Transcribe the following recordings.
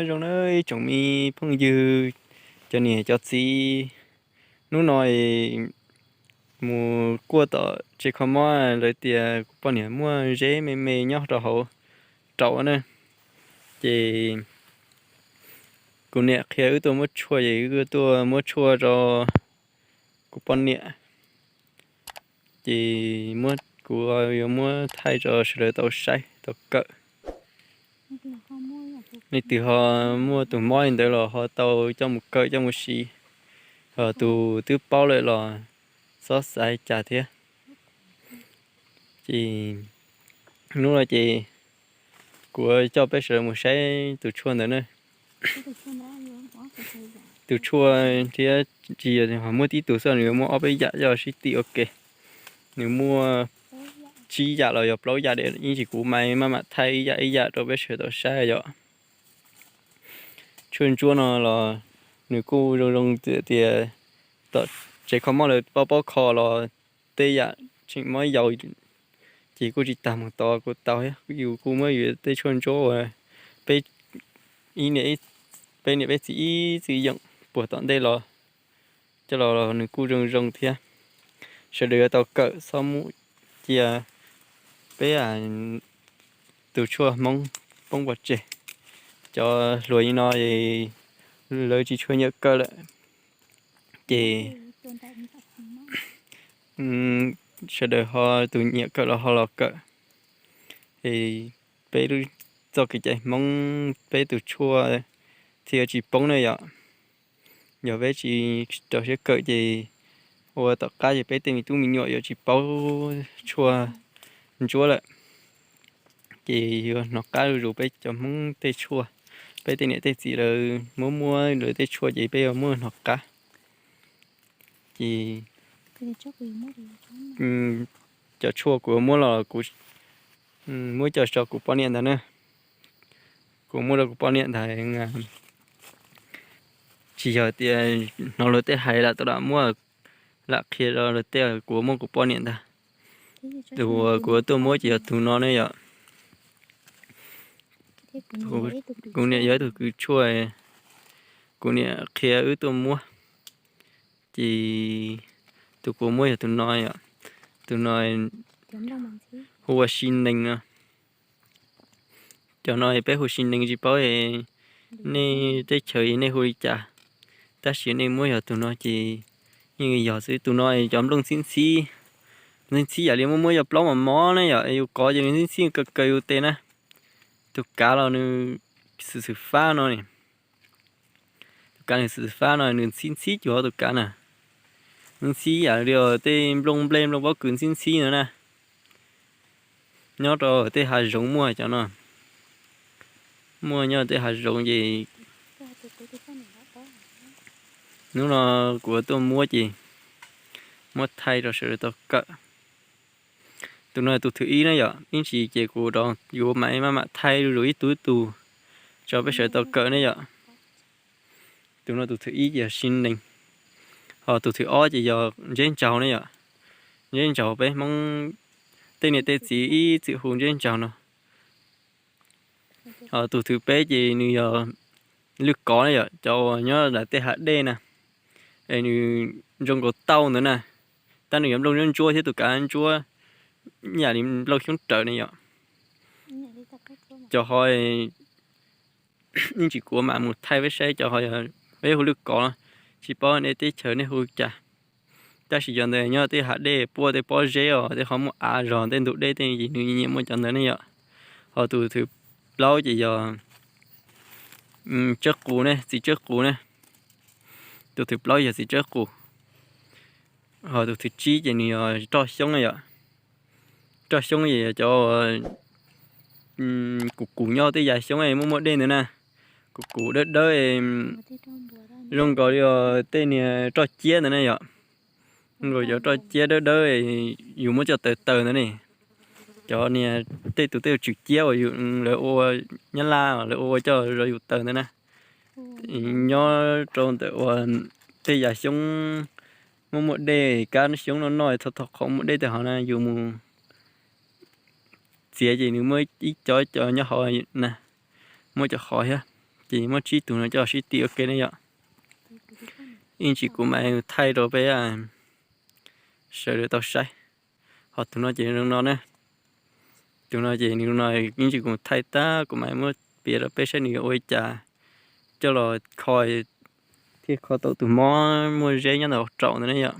Nyob zoo na ib tsoom me phooj ywg, cov niam cov txiv, hnub no mus kuaj tom tsev kho mob, lawv tias kuv poj niam muaj zeb me me nyob rau hauv raum na. Ces kuv niam qhia wb tuaj muab tshuaj, ces wb tuaj muab tshuaj rau kuv poj niam. Ces kuv yuav muab thaij rau sawv daws tau saib tau kawm. Leej twg ho muaj tus mob li ntawd los ho tau coj mus kawm coj mus siv, ho tus twb paub lawm los txhob xav li cas thiab. Ces hnub no ces kuv coj peb sawv daws mus saib tus tshuaj ntawd na. Tus tshuaj thiab tsis yog muaj tib tug xwb, nws muaj ob peb yam coj sib tim ua ke. Nws muaj tsib yam los yog plaub yam, ib ntsis kuv mam maj mam thaij ib yam ib yam rau peb sawv daws tau saib yom. Tshuaj ntsuab no los nws kuj zoo zoo tias tom tsev kho mob lawv paub paub kho los tej yam tseem mob yaus ces kuj tsis tas mus tod kuj tau thiab. Yus kuj muab yus tej tshuaj ntsuab uas peb, peb niam peb txiv ib txwm yeem puag tom ntej los coj los nws kuj zoo zoo thiab. Sawv daws yuav tau kawm, txhob muab cia peb tus tshuaj Hmoob poob pov tseg. Cov hluas li no lawv tsis tshua nyiam kawm lawm, ces sawv daws ho tus nyiam kawm los ho los kawm. Es peb lub txoj kev cai Hmoob, peb tus tshuaj thiaj tsis poob na yom. Yog peb tsis rau siab kawm ces ua tom qab ces peb tej me tub me nyuam yuav tsis paub tshuaj ntsuab lawm. Ces yuav hnov qab zuj zus peb cov Hmoob tej tshuaj, peb tej niam tej txiv lawv muab muab lawv tej tshuaj ces peb yuav muab hnov qab. Ces cov tshuaj kuv muab los kuv muab coj tso kuv poj niam ntag na. Kuv muab rau kuv poj niam ntag. Tsis yog tias hnov luag tej hais lam tau lam muab, lam qhia rau luag tej, kuv muab kuv poj niam ntag. Tus uas kuv tuaj muab ces yog tus no ne yom. Kuv niam yog ib tug kws tshuaj, kuv niam qhia wb tuaj muab. Ces tus kuv muab yog tus no yom. Tus no hu ua si nees no. Cov no peb hu si nees, tsis paub nej teb chaws nej hu li cas, tab sis nej muab yog tus no ces yeej yog xwb. Tus no cov nplooj ntxhib ntxhib, ntxhib ntxhib yam li muab muab cov plaub mos mos ne yom, yus kov ces nws ntxhib ntxhib kaw kaw yus tes na. Tus kav los nws xwm xwm fab no ne. Tus kav nws xwm xwm fab no nws ntxhib ntxhib cuag tus kav na. Nws ntxhib yam li tej nplooj nplej nplooj pob kws ntxhib ntxhib no na. Nyob rau tej hav zoov muaj cov no. Muaj nyob tej hav zoov ces hnub no kuv tuaj muab ces muab thaij rau sawv daws tau kawm. Tus no tus thwm ib na yom, ib ntsis ces kuv rov yuav mam maj mam thaij zuj zus ib tug ib tug tso peb sawv daws tau kawm ne yom. Tus no tus thwm ib ces yog si nees, ho tus thwm ob ces yog ntseb ntsaug ne yom. Ntseb ntsaug peb Hmoob tej niam tej txiv ib txwm hu ntseb ntsaug no. Ho tus thwm peb ces nws yog lwj kov ne yom, cov uas nyob ntawm tej hav dej na, es nws zoo nkaus tauj ntawd na, tab nws yog nplooj ntsuab ntsuab thiab tus kav ntsuab yam li nplooj xyoob raws ne yom. Cov ho ib ntsis kuv mam mus thaij peb saib cov ho yog peb hu lwj kov, tsis paub nej teb chaws nej hu cas. Tab sis cov ntawd nyob tej hav dej puag tej pob zeb os, tej qhov muaj av zog tej ntug dej tej ces nws nyiam muaj cov ntawd ne yom. Ho tus thwm plaub ces yog tsawb qus ne, txiv tsawb qus ne. Tus thwm plaub yog txiv tsawb qus. Ho tus thwm tsib ces nws yog roj xyoob yom. Roj xyoob ces yog cov kuv kuv nyob tej yam xyoob muaj muaj dej ntawd na. Kuv kuv dawb dawb zoo nkaus li tej niag roj ciab ntawd na yom. Zoo nkaus cov roj ciab dawb dawb yus muab coj taws taws ntawd ne. Cov niag tej tus tej tswm ciab uas lawv ua Nyab Laj lawv ua coj zov yus taws ntawd na. Nyob rau ntawm uas tej yam xyoob muaj muaj dej, kab xyoob noj noj tho tho qhov muaj dej tej hov na yus mus txiav ces nws muaj ib co ib co nyob hauv na, muaj cov qhov thiab. Ces muab tsib tug no coj sib ti ua ke ne yom. Ib ntsis kuv mam thaij rau peb sawv daws tau saib. Ho tus no ces zoo no ne. Tus no ces nws no ib ntsis kuv thaij tag kuv mam muab piav rau peb saib nws yuav ua li cas coj los kho thiaj kho tau tus mob muaj zeb nyob ntawm hauv raum ntawd ne yom.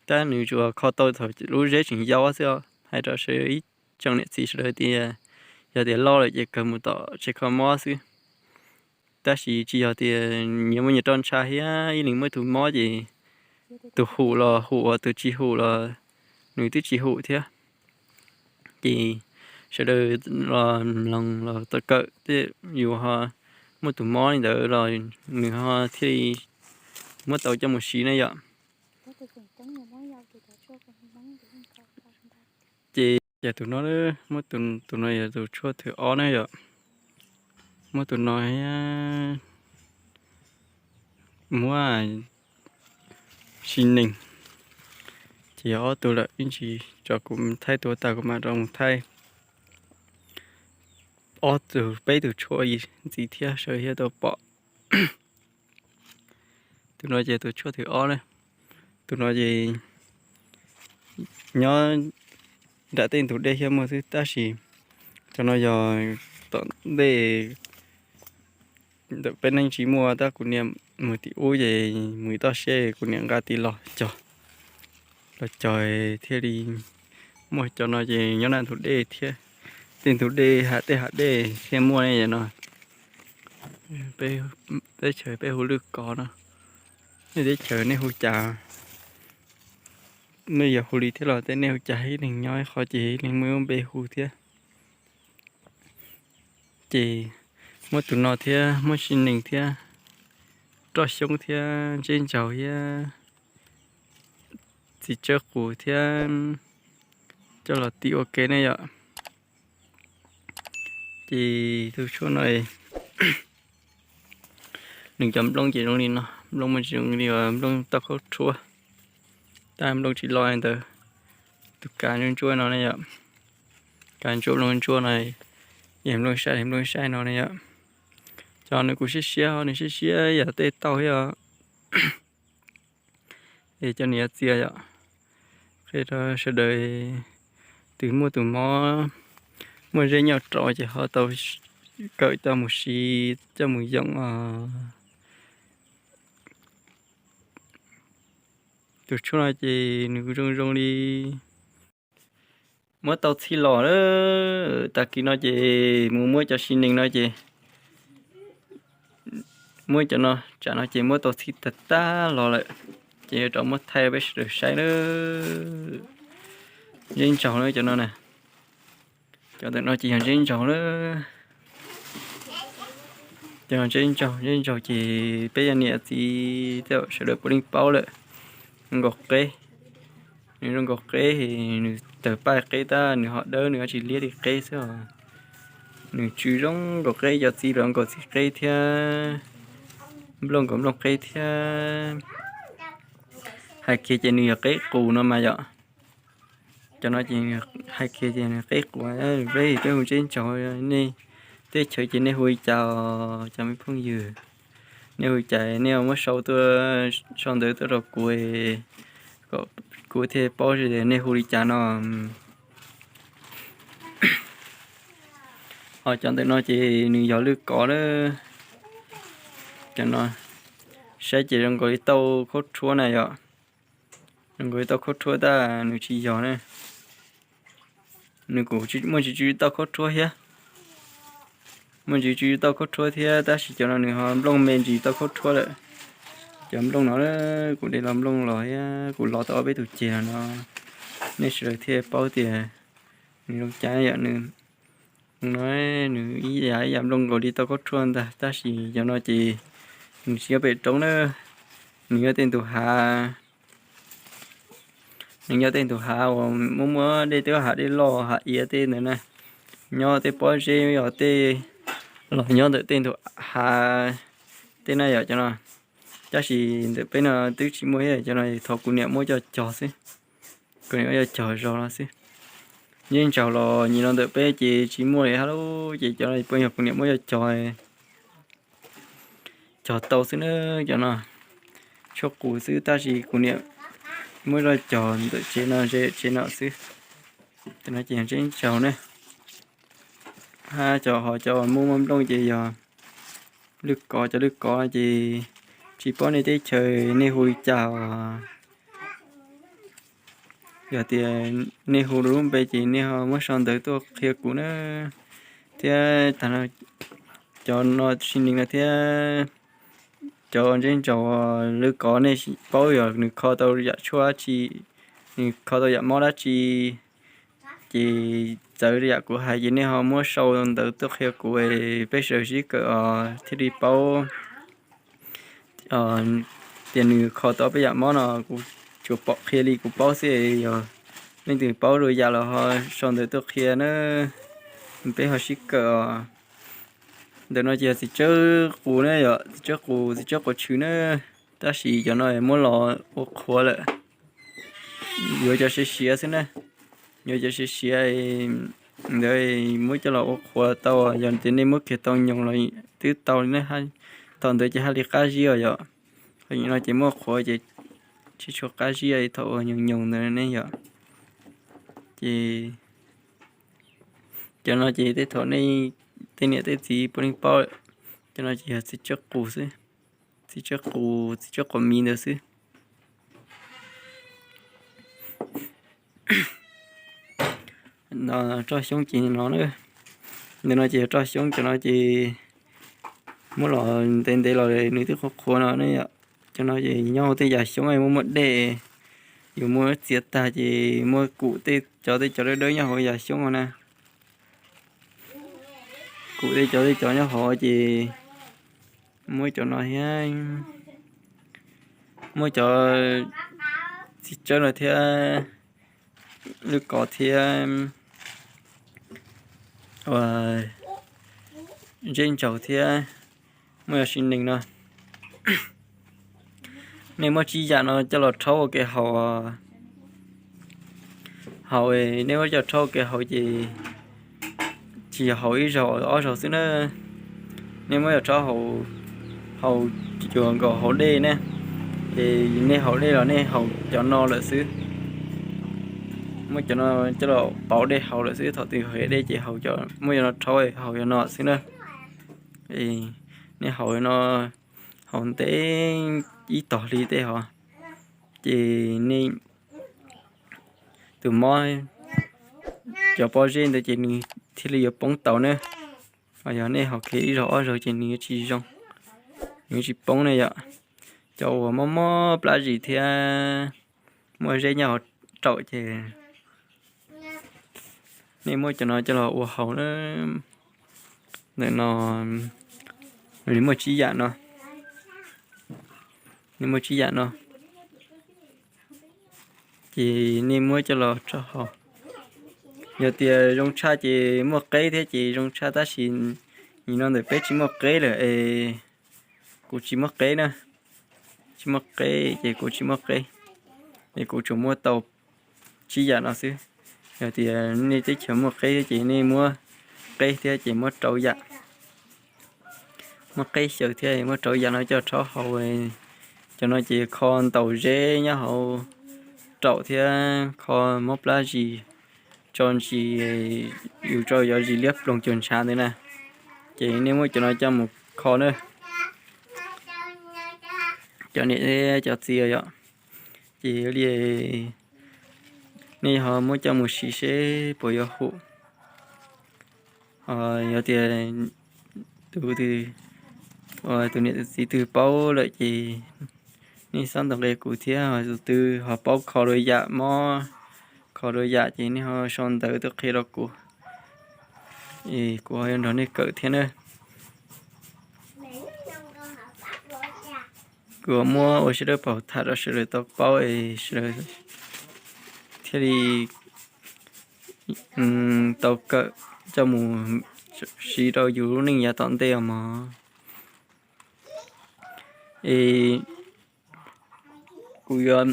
Tab nws tsuas kho tau thaum lub zeb tseem yau xwb os. Hais rau sawv ib tsoom niam txiv sawv daws tias yog tias loj lawm ces kawg mus tom tsev kho mob xwb. Tab sis tsis yog tias nyias muaj nyias roj ntsha thiab, ib leeg muaj tus mob ces tus hum los hum, tus tsis hum los nws twb tsis hum thiab. Ces sawv daws los mloog los tau kawm thiab, yus ho muaj tus mob li ntawd los nws ho thiaj li muab tau coj mus siv ne yom. Ces yog tus no, muab tus no yog tus tshuaj thwv ob ne yom. Muab tus no thiab muab sib neeg, ces yog ob tug lawm. Ib ntsis tso kuv thaij tua tas kuv mam rov mus thaij ob tug peb tug tshuaj ntxiv thiab sawv daws thiaj tau pom. Tus no ces tus tshuaj thwv ob na. Tus no ces nyob nram tej ntug dej thiaj muaj xwb, tab sis cov no yog tom ntej ntawm peb neej tsis muaj, tab kuv niam mus tim ub ces mus toj siab kuv niam nqa tis los cog, los cog thiaj li muaj. Cov no ces nyob nram ntug dej thiab, tej ntug dej hav, tej hav dej thiaj muaj ne no. Teb chaws peb hu Lwj Kos no, nej teb chaws nej hu cas? Nej yog hu li thiab los tej nej hu cas? Ib leeg nyob ib qho ces ib leeg muaj ib npe hu thiab. Ces muab tus no thiab muab sib neeg thiab roj xyoob thiab ntseb ntsaug thiab txiv tsawb qus thiab coj los ti ua ke ne yom. Ces tus tshuaj no nws cov nplooj ces zoo li no, nplooj muaj tsis zoo li uas nplooj tauj khaub rhuab, tab nplooj tsis loj li ntawd. Tus kav ntsuab ntsuab no ne yom, kav ntsuab nplooj ntsuab no, yog nplooj saib nplooj saib no ne yom. Cov nws kuj siab siab, nws siab siab yam tej tauj thiab os. Es cov nws yuav txias yom, qhia rau sawv daws tus muaj tus mob, muaj zeb nyob rau ces ho tau kawm coj mus siv coj mus yoom os. Tus tshuaj no ces nws zoo zoo li muab tau txhij los lawm. Tag kis no ces mus muab cov sib neeg no ces muab cov no, tsam no ces muab tau txhij tag tag los lawm, ces yuav rov muab thaij peb sawv daws saib na. Ntseb ntsaug na cov no na. Cov ntawm no ces yog ntseb ntsaug na. Cov ntseb ntsaug, ntseb ntsaug ces peb yog niam txiv tej sawv daws puav leej paub lawm. Zoo nkaus qeb, nws zoo nkaus qeb, nws tawg paj qeb tab nws ho dawb, nws ho tsis liab li qeb xwb os. Nws tsw zoo nkaus qeb, cov txiv los nkaus txiv qeb thiab, nplooj nkaus nplooj qeb thiab. Hais kiag ces nws yog qeb qus no mas yom. Cov no ces hais kiag ces nws qeb qus, peb peb hu ntseb ntsaug. Nej teb chaws ces nej hu li cas os cov me phooj ywg? Nej hu li cas nej muab sau tuaj, sau ntawv tuaj rau kuv, kom kuv thiaj paub nej hu li cas no. Ho cov ntawm no ces nws yog lwj kov lawm. Cov no saib ces zoo nkaus li tauj khaub rhuab na yom. Zoo nkaus li tauj khaub rhuab tab nws tsis yog na. Nws kuj muaj ntsis tsw tauj khaub rhuab thiab. Muaj ntsis tsw tauj khaub rhuab thiab tab sis cov no nws ho nplooj me ntsis tauj khaub rhuab lawm. Cov nplooj no kuv de los nplooj los thiab kuv lov tau ob peb tus ceg los no, nej sawv daws thiaj paub tias nws zoo cas yom. Nws no nws ib yam ib yam nplooj nkaus li tauj khaub rhuab ntag tab sis cov no ces nws tsis nyob pem roob na. Nws nyob tej ntug hav, nws nyob tej ntug hav uas muaj muaj dej, tej hav dej loj hav iav tej ntawd na. Nyob tej pob zeb os tej, los nyob ntawm tej ntug hav tej na yom cov no. Tab sis ntawm peb no twb tsis muaj thiab, cov no thov kuv niam muab coj cog xwb. Kuv niam muab coj cog zog no xwb. Ntseb ntsaug los nyias no ntawm peb ces tsis muaj li hab lauj, ces cov no puas yog kuv niam muab coj cog. cog tau xwb na. Cov no tshuaj qus xwb tab sis kuv niam muab coj cog ntawm tsev no ze tsev no xwb. Cov no ces yog ntsej ntsaug ne. Hab cov ho cov muaj muaj nplooj ces yog lwj kov, cov lwj kov ces tsis paub nej teb chaws nej hu li cas os. Yog tias nej hu lub npe ces nej ho muab sau ntawv tuaj qhia kuv na. Thiab tag no cov no sib neeg no thiab cov ntsej ntsaug lwj kov nej paub yog nws kho tau yam tshuaj dab tsi, nws kho tau yam mob dab tsi, ces txawv yam kuv hais ces nej ho muab sau ntawv tuaj qhia kuv, peb sawv daws sib kawm os thiaj li paub. Tias nws kho tau peb yam mob no kuv tsuas pom qhia li kuv paub xwb, yog leej twg paub dua yam los ho sau ntawv tuaj qhia na, peb ho sib kawm os. Ntawm no ces yog txiv tsawb qus na yom, txiv tsawb qus, txiv tsawb quav tshwm na, tab sis cov no muab los ua qhuav lawm, yuav cov siav siav xwb na, yuav cov siav siav ntawd muab coj los ua qhuav tau, yog tias nej muab kiag tau nyoos los twb tau li na, thaum ntawd ces haj li qab zib os yom. Qhov no ces muab qhuav ces tsis tshua qab zib thaum uas nyoos nyoos ntawd ne yom. Ces cov no ces tej thaum nej tej niam tej txiv puav leej paub lawm. Cov no ces yog txiv tsawb qus xwb, txiv tsawb qus, txiv tsawb quav miv ntawd xwb. Roj xyoob ces no na, ntawm no ces yog roj xyoob, cov no ces muab los ntev ntev los nws twb qhuav qhuav no ne yom. Cov no ces nyob hauv tej yam xyoob muaj muaj dej, yus muab txiav tag ces muab kum tej cov tej cov dawb dawb nyob hauv yam xyoob no na. Kum tej cov tej cov nyob hauv ces muab cov no thiab, muab cov txiv tsawb no thiab, lwj kov thiab, ntsej ntsaug thiab, muaj yog sib neeg no. Nej muab tsib yam no coj los rhaub ua ke haus, haus, nej muab coj rhaub ua ke haus ces tsis yog haus ib zaug ob zaug xwb na. Nej muab coj rhaub haus, haus cuag nkaus haus dej ne, es nej haus dej los nej haus cov no lawm xwb. Muab cov no coj los pauv dej haus lawm xwb, thaum twg haus dej ces haus, muab cov no rhaub haus cov no xwb na. Nej haus no, haus ntev ib tog hli tej hos, ces nej tus mob cov pob zeb ntawd ces nws thiaj li yuav poob tau ne. Ho yog nej haus kiag ib zaug ob zaug ces nws yuav tsis zoo, nws yuav tsis poob ne yom. Cov uas mob mob plab zis thiab muaj zeb nyob hauv raum ces nej muab cov no coj los ua haus na. Ntawm no nws muaj tsib yam no, nws muaj tsib yam no, ces nej muab coj los rhaub haus. Yog tias zoo tshaj ces muaj qeb thiab ces zoo tshaj, tab sis nim no ntawm peb tsis muaj qeb lawm es kuv tsis muaj qeb na. Tsis muaj qeb ces kuv tsis muaj qeb, es kuv tsuas muab tau tsib yam no xwb. Yog tias nej teb chaws muaj qeb thiab ces nej muab qeb thiab ces muab rau yam, muab qeb xyaw thiab muab rau yam no coj rhaub haus. Cov no ces kho ntaus zeb nyob hauv raum thiab kho mob plab zis, tso ntsis, yus tso yov zis liab ploog cuag ntshav ntawd na. Ces nej muab cov no coj mus kho na. Cov niam cov txiv yom, ces li nej ho muab coj mus siv seb puas yuav hum. Yog tias tus, tus niam tus txiv twg paub lawm ces nej xob ntaus nqi kuv thiab, tus twg ho paub kho dua yam mob, kho dua yam ces nej ho sau ntawv tuaj qhia rau kuv, kuv ho yuav nrog nej kawm thiab na. Kuv muab ua sawv daws paub tham rau sawv daws tau paub es sawv daws thiaj li tau kawm coj mus siv rau yus lub neej yav tom ntej os mog. Es kuv yuav,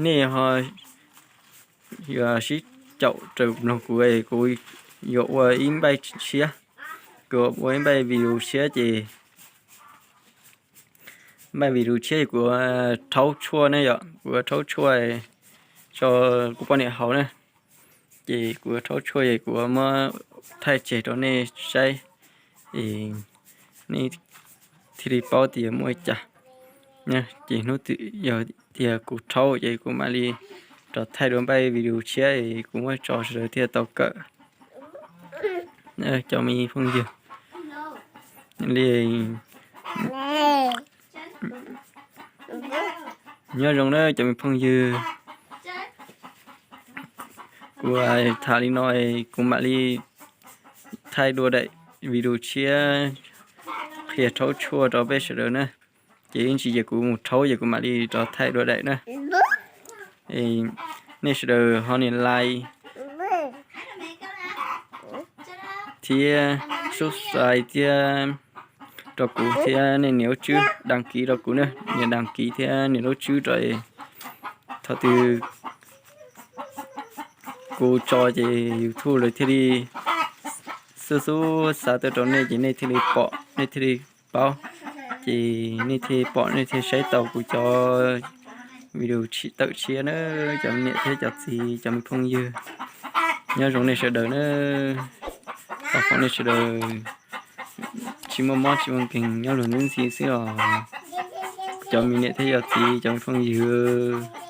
nej ho yuav sib caum raws mloog kuv es kuv yuav ua ib npaij tshiab, kuv ua ib npaij video tshiab ces Npaj video tshiab kuv rhaub tshuaj ne yom, kuv rhaub tshuaj tso kuv poj niam haus na. Ces kuv rhaub tshuaj es kuv muab thaij tseg rau nej saib, nej thiaj li paub tias muaj li cas. Ces hnub twg yog tias kuv rhaub ces kuv mam li rov thaij dua npaj video tshiab es kuv muab tso sawv daws thiaj tau kawm. Cov me phooj ywg li, nyob zoo na cov me phooj ywg. Kuv tham li no, kuv mam li thaij dua daim video tshiab qhia rhaub tshuaj rau peb sawv daws na. Ces ib ntsis ces kuv mus rhaub ces kuv mam li rov thaij dua daim na. Nej sawv daws ho nias like thiab subscribe thiab rau kuv thiab nej nias lub tswb đăng ký rau kuv na, nias đăng ký thiab nias lub tswb rau. Thaum twg kuv tso ces YouTube lawv thiaj li xub xub xa tuaj rau nej ces nej thiaj li pom nej thiaj li paub, ces nej thiaj pom nej thiaj saib tau kuv cov video tawm tshiab na, cov niam thiab cov txiv cov me phooj ywg. Nyob zoo nej sawv daws na, thov foom nej sawv daws tsis muaj mob tsis muaj nkeeg nyob luag ntxhi xwb os, cov me niam thiab cov txiv cov me phooj ywg.